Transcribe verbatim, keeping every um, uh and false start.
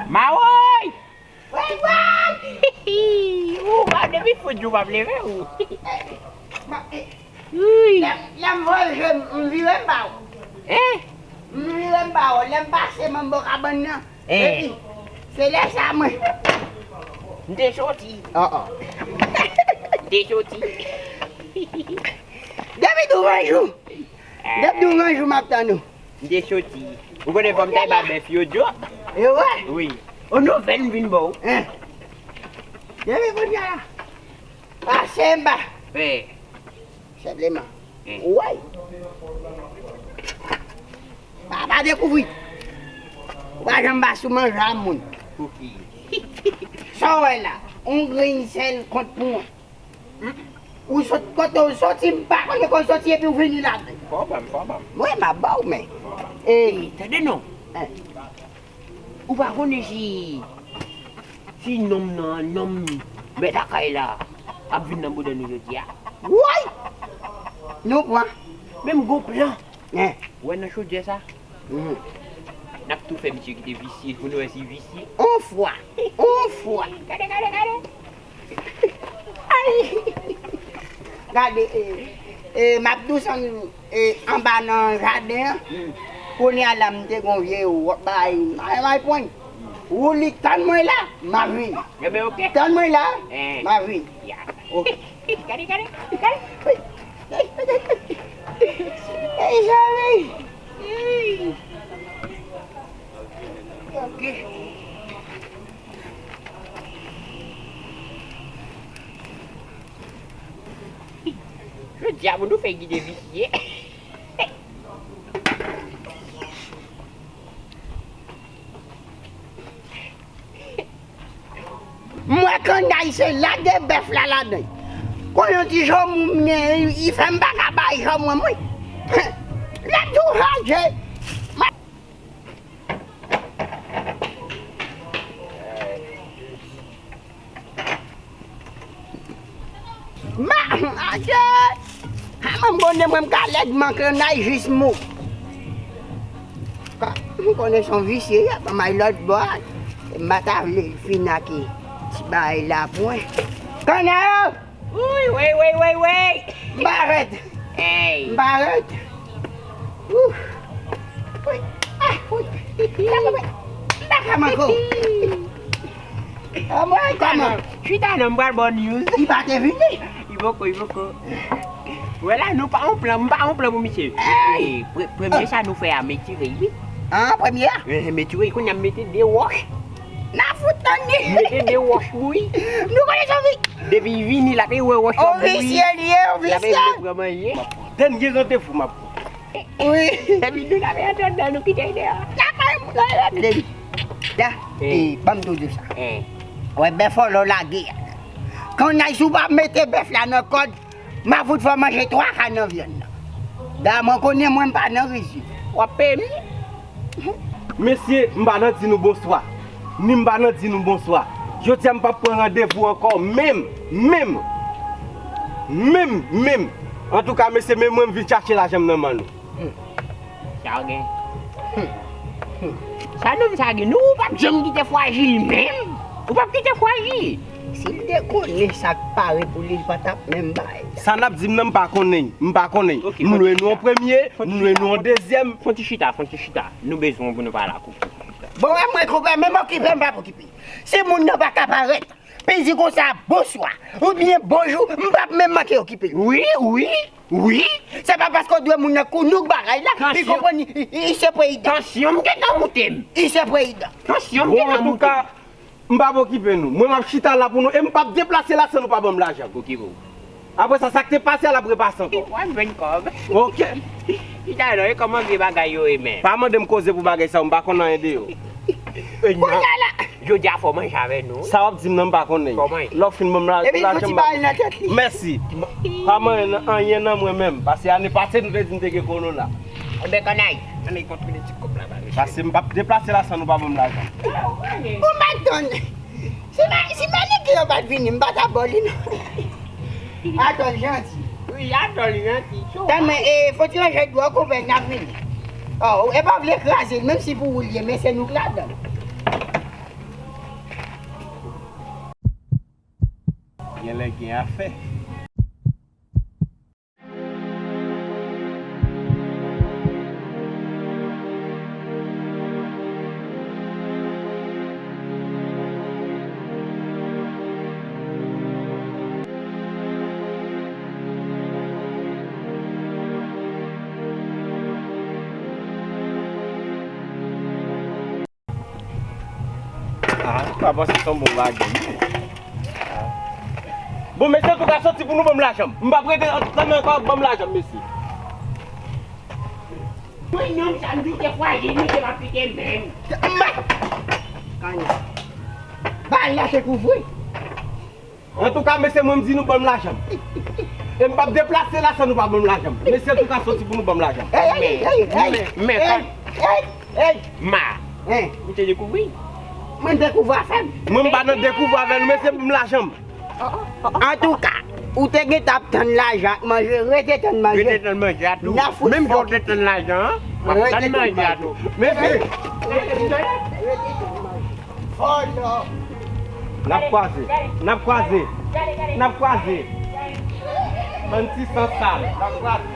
Mawoy! Woy, woy! Ou pa depi fout jou w ap leve ou. Ui. Lè, lè m voye je m, m vire m ba w. Hein? M vire m ba w. Lè m pase m anba kabann nan. Hein? Epi, se lè sa mwen. M te soti. Oh, oh. M te soti. Depi tou bonjou. Depi tou bonjou, m ap tann ou. M te soti. Ou konnen fò m ta ba bèf yo djòb. E vre? Wi. On nouvèl m vin ba w. Hein? Depi kounye a la. Pase m ba. Wi. Senpleman. Hmm. Woy. Pa, pa dekouvri. Ou pa janm ba sou manje a moun. Pouki? Sa w wè la, on grenn sèl kont pou mwen. Ou sot kote w soti, m pa konnen kote w soti epi w vini la. Fò ban m, fò ban m. Mwen, m ap ba w, men. Ey, tande non. Hein. Ou pa konnen si, si nonm nan, nonm mèt a kay la ap vin nan bouda nou jodi a? Woy! Nou pran. Men m gon plan. Hein. Ou wè nan chodyè sa? Mhm. N ap tou fè misye kite visye pou nou wè si visye. On fwa. On fwa. Gade, gade, gade. Ay! Gade, e, e, m ap desann, e, anba nan jaden an. Hmm. Kounye a la, m te gon vye wòch bay, bay, bay pwen. Ou li tann mwen la, m ap vini. Ebyen, oke. Tann mwen la, eh, m ap vini. Ya. Oke. Gade, gade, gade. Ey, Jami. Ey. Oke. Jodi a, moun nou fè gide visye. M wè kannay se lage bèf la ladan. Kon yon ti jomou m gen, li fè m pa ka bay jomou an mwen. Lè tou chaje. Ma, adye! Kòman m konnen mwen m ka lèd manke n ay jis mou. Ka, m konnen se yon visye, y ap anmay lòt bò a. M pa ta vle l fin ak ti bagay la pou mwen. Kanay yo! Woy, woy, woy, woy, woy! M parèt! Hey! M parèt! Ouf! Woy! Ah, woy! M pa ka manke w! Anmwey, kòman? Chita non, m pral ba w news. Li pa te vini? Li poko, li poko. Wè la, nou pa yon plan, m pa yon plan pou misye. Ey! E, pre-, premye sa nou fè a, m etire l, wi. An, premye a? Ehe, m etire l, kounye a m mete de wòch. N a fout tann li. M mete de wòch pou li. Nou konnen sa vi. Depi l vini, l ap wè wòch yo bouyi. Ofisyèl ye, ofisyèl. L ap vle pran manje. Dènye randevou m ap pran. Wi. Epi nou la, men antandan nou kite l deyò. Lakay moun nan règle li. Da, eh, ban m tou di w sa. Eh. Wè bèf vòlò lage a. Kannay, si w pa mete bèf la nan kòd, m a fout fè w manje twa ka nan vyann nan. Da, mwen konnen mwen m pa nan rizib. W ap peye m? Mesye, m pa nan di nou bonswa. Ni m pa nan di nou bonswa. Jodi a m p ap pran randevou ankò, menm, menm, menm, menm. Antouka, mesye, men mwen m vin chache lajan m nan men nou. Hmm. Sa w gen. Hmm. Hmm. Sa nonm sa gen. Nou, ou p ap janm kite frajil menm. Ou p ap kite frajil. Si l te konnen sa k pare pou li, l pa t ap menm bay. Sa n ap di m nan, m pa konnen. M pa konnen. Ok, m lwe nou an premye, m lwe nou an dezyèm. Fon ti chita, fon ti chita. Nou bezwen w pou nou pale ak ou. Bon, wè mwen konprann, men m okipe, m p ap okipe. Si moun nan pa ka parèt, pou l di konsa, bonswa, oubyen bonjou, m p ap menm manke okipe l. Wi, wi, wi. Se pa paske w dwe moun nan kounouk bagay la, li konprann, li, li, li se prezidan. Tansyon m gentan moute m. Li se prezidan. Tansyon m gentan moute m. M p ap okipe nou. Mwen, m ap chita la pou nou. E m p ap deplase la san nou pa ban m lajan. Okipe w. Apre sa, sa k te pase a, l ap repase ankò. Mwen, m jwenn kòb. Ok. Chita non, e kòman vye bagay yo ye menm? Pa mande m koze pou bagay sa yo, m pa konn anyen de yo. Kounye a la. Jodi a fò manje avè nou. Sa w ap di m nan, m pa konnen. Kòman? Lè w fin ban m la, epi l fè ti bagay nan tèt li. Mèsi. Pa manyen nan, anyen nan mwen menm. Paske ane pase, nou te di n te gen kowona. Enben, kanay, ann al kontwole ti kòb la ba misye. Paske m p ap deplase la san nou pa ban m lajan. Ou mèt tann. Si ma-, si Manike yo pa t vini, m pa t ap ba w li non. Atò l janti. Wi, atò l janti. Tann mwen, e, fò ti ranje dlo w konpè, n ap vini. Oh, e pa vle kraze l, menm si pou ou l ye, men se nou k ladan l. Genlè gen afè. Ah, m pa panse se yon bon bagay. Bon, mesye, antouka, soti pou nou ban m lajan m. M p ap rete nan men ankò, ban m lajan m, mesye. Mwen menm, sa m di w te fwaye, mesye, m ap pike menm. Kanya. Ba l la se kouvri. Antouka, mesye, mwen m di nou ban m lajan m. E m p ap deplase la san nou pa ban m lajan m. Mesye, antouka, soti pou nou ban m lajan m. Ey, ey, ey, ey, men, men, ey, ey, ey. Ma. Hein? Ou te dekouvri? Mwen dekouvri afè m. Mwen m pa nan dekouvri avè nou, mesye, ban m lajan m. Antouka, ou te gentan ap tann lajan ak manje, rete tann manje. Rete tann manje a tou. Menm jan w te tann lajan an, w ap tann manje a tou. Mesye. N ap kwaze. N ap kwaze. N ap kwaze. Bann ti san sal. N ap kwaze.